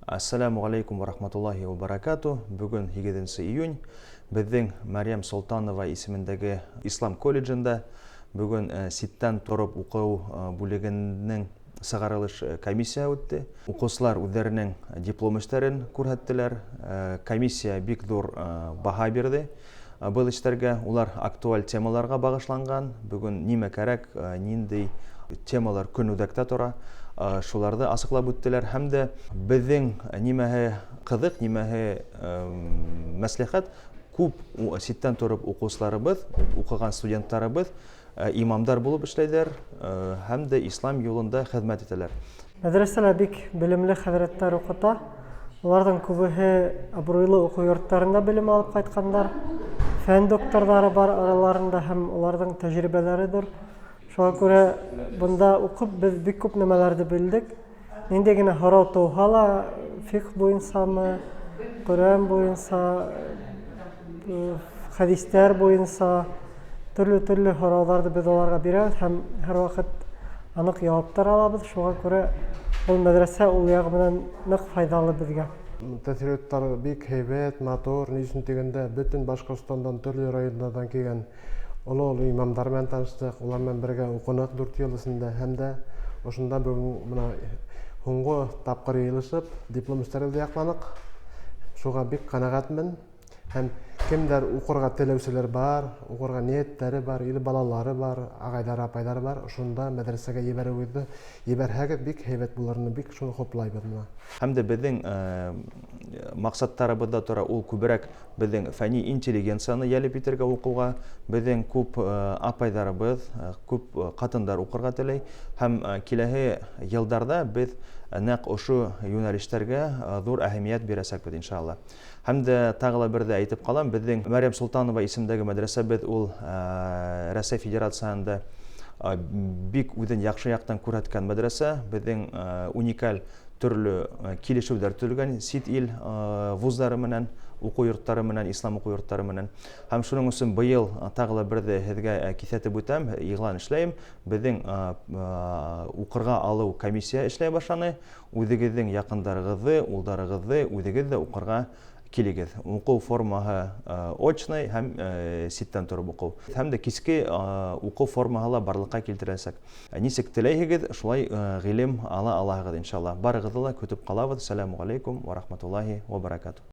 Ассаламу алейкум ва рахматуллахи ва баракату. Бөгөн 8 июнь. Беҙҙең Мәрйәм Солтанова исемендәге Ислам колледжында бөгөн ситтән тороп уҡыу бүлегенең сығарылыш комиссия үтте. Уҡыусылар үҙҙәренең диплом эштәрен күрһәттеләр. Комиссия бик ҙур баһа бирҙе был эштәргә. Улар актуаль темаларға бағышланған. Бөгөн нимә кәрәк, ниндәй темалар көн үҙәктә тора, шуларҙы асыҡлап үттеләр. Һәм дә беҙҙең нимәһе ҡыҙыҡ, нимәһе мәслихәт, күп ситтән тороп уҡыусыларыбыҙ, уҡыған студенттарыбыҙ имамдар булып эшләйҙәр һәм дә ислам юлында хеҙмәт итәләр. Мәҙрәсәлә бик белемле хәҙрәттәр уҡыта. Уларҙың күбеһе абруйлы уҡыу йорттарында белем алып ҡайтҡандар. Фән докторҙары бар араларында һәм уларҙың тәжрибәләре ҙур. Шуға күрә бында уҡып беҙ бик күп нәмәләрҙе белдек. Ниндәй генә һорау тыуһа ла, фиҡһ буйынсамы, Ҡөрьән буйынса, хәдистәр буйынса төрлө-төрлө һорауҙарҙы беҙ уларға бирәбеҙ һәм һәр ваҡыт аныҡ яуаптар алабыҙ. Шуға күрә был мәҙрәсә ул яғы менән ныҡ файҙалы беҙгә. Тәьҫораттар бик һәйбәт, матур. Ни өсөн тигәндә, бөтөн Башҡортостандан, төрлө райондарҙан килгән оло-оло имамдар менән таныштыҡ, улар менән бергә уҡыныҡ 4 йыл эсендә, һәм дә ошонда бөгөн бына һуңғы тапҡыр йыйылышып, диплом эштәребеҙҙе яҡланыҡ. Шуға бик ҡәнәғәтмен. Һәм кемдәр уҡырға теләүселәр бар, уҡырға ниәттәре бар, или балалары бар, ағайҙары, апайҙары бар, ошонда мәҙрәсәгә ебәреүегеҙҙе ебәрһәгеҙ, бик һәйбәт булыр ине, бик шуны хуплайбыҙ бына. Һәм дә беҙҙең маҡсаттарыбыҙҙа тора ул күберәк беҙҙең фәнни интеллигенцияны йәлеп итергә уҡыуға. Беҙҙең күп апайҙарыбыҙ, күп ҡатындар уҡырға теләй, һәм киләһе йылдарҙа беҙ нәҡ ошо йүнәлештәргә ҙур әһәмиәт бирәсәкбеҙ, иншалла. Һәм дә тағы ла берҙе әйтеп ҡалам, беҙҙең Мәрйәм Солтанова исемдәге мәҙрәсәбеҙ ул Рәсәй Федерацияһында бик үҙен яҡшы яҡтан күрһәткән мәҙрәсә. Беҙҙең уникаль төрлө килешеүҙәр төҙөлгән сит ил вуздары менән, уҡыу йорттары менән, ислам уҡыу йорттары менән. Һәм шуның өсөн быйыл тағы ла берҙе һеҙгә киҫәтеп үтәм, иғлан эшләйем. Беҙҙең уҡырға алыу комиссия эшләй башланы. Үҙегеҙҙең яҡындарығыҙҙы, улдарығыҙҙы, үҙегеҙ ҙә уҡырға килегеҙ. Уҡыу формаһы очный һәм ситтән тороп уҡыу. Һәм дә киске уҡыу формаһы ла барлыҡҡа килтереләсәк. Нисек теләйһегеҙ, шулай ғилем ала алаһығыҙ, иншалла. Барығыҙҙы ла көтөп ҡалабыҙ. Сәләмү алейкум ва рахматуллахи ва баракатуh.